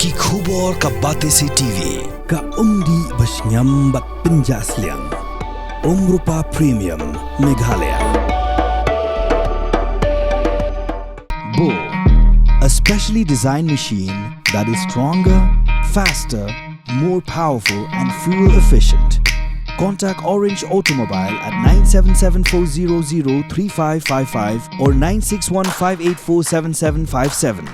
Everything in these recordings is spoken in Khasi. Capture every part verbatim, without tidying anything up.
Ki khubor ka Batesi T V, ka umdih ba shngiam bad pynjah sliang. Umrupa Premium, Meghalaya. Bo, a specially designed machine that is stronger, faster, more powerful and fuel efficient. Contact Orange Automobile at nine seven seven four zero zero three five five five or nine six one five eight four seven seven five seven.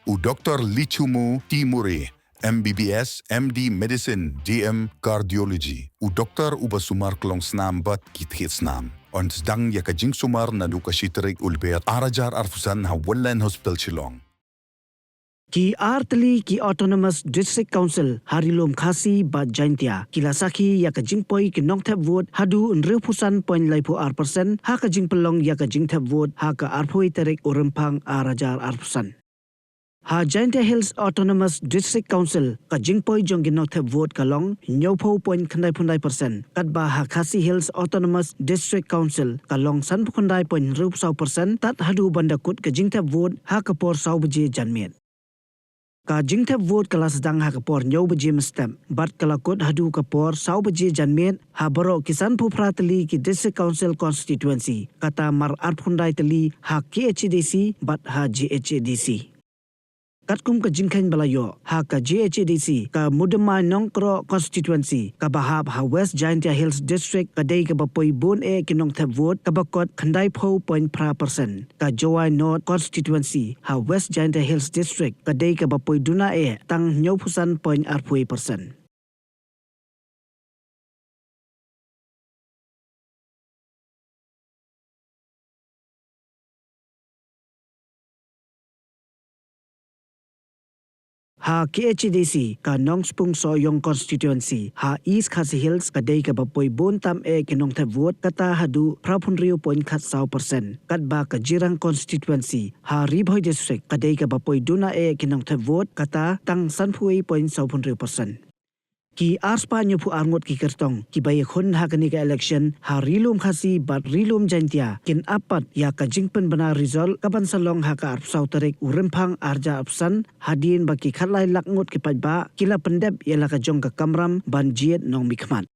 U Doktor Lichumu Timuri, M B B S, M D Medicine, D M Cardiology. U doktor uba sumar klong snam bad ki thied snam. Yn sdang ïa ka jingsumar naduh ka shi tarik u Lber ar hajar arphew san ha Wonderland Hospital Shillong. Ki artylli ki Autonomous District Council ha Ri-lum Khasi bad Jaintia ki la sakhi ïa ka jingpoi ki nongthep vote haduh hynriewphew san point laiphew ar percent ha ka jingpynlong ïa ka jingthep vote ha ka arphew tarik u Rymphang ar hajar arphew san. Ha Jaintia Hills Autonomous District Council ka jingpoi jong ki nongthep vote ka long hynñiewphew point khyndaiphew khyndai percent, katba ha Khasi Hills Autonomous District Council ka long sanphew khyndai point hynriewphew saw percent tad haduh ban da kut ka jingthep vote ha ka por saw baje janmiet. Ka jingthep vote ka la sdang ha ka por hynñiew baje mynstep bad ka la kut haduh ka por saw baje janmiet ha baroh ki sanphew phra tylli ki District Council Constituency, kata mar arphew khyndai tylli ha K H A D C bad ha J H A D C. Katkum ka jingkheiñ ba la ïoh, ha ka J H A D C, ka Moodymmai Nongkroh Constituency kaba hap ha West Jaintia Hills District ka dei kaba poi bun eh ki nongthep vote, kaba kot khyndaiphew point phra percent. Ka Jowai North Constituency ha West Jaintia Hills District ka dei kaba poi duna eh, tang hynñiewphew san point arphew percent. Ha K H A D C, ka Nongspung Sohiong Constituency ha East Khasi Hills ka dei kaba poi bun tam eh ki nongthep vote, kata haduh phraphew hynriew point khatsaw percent, katba ka Jirang Constituency ha Ri Bhoi District ka dei kaba poi duna eh ki nongthep vote, kata tang sanphew wei point sawphew hynriew percent. Ki arspah hynñiewphew ar ngut ki kyrtong kiba ïakhun ha kane ka election ha Ri-lum Khasi bad Ri-lum Jaintia kin ap pat ïa ka jingpynbna result kaban sa long ha ka arphew saw tarik u Rymphang ar hajar arphew san, hadien ba ki khatlai lak ngut ki paidbah ki la pyndep ïa la ka jong ka kamram ban jied nongmihkhmat.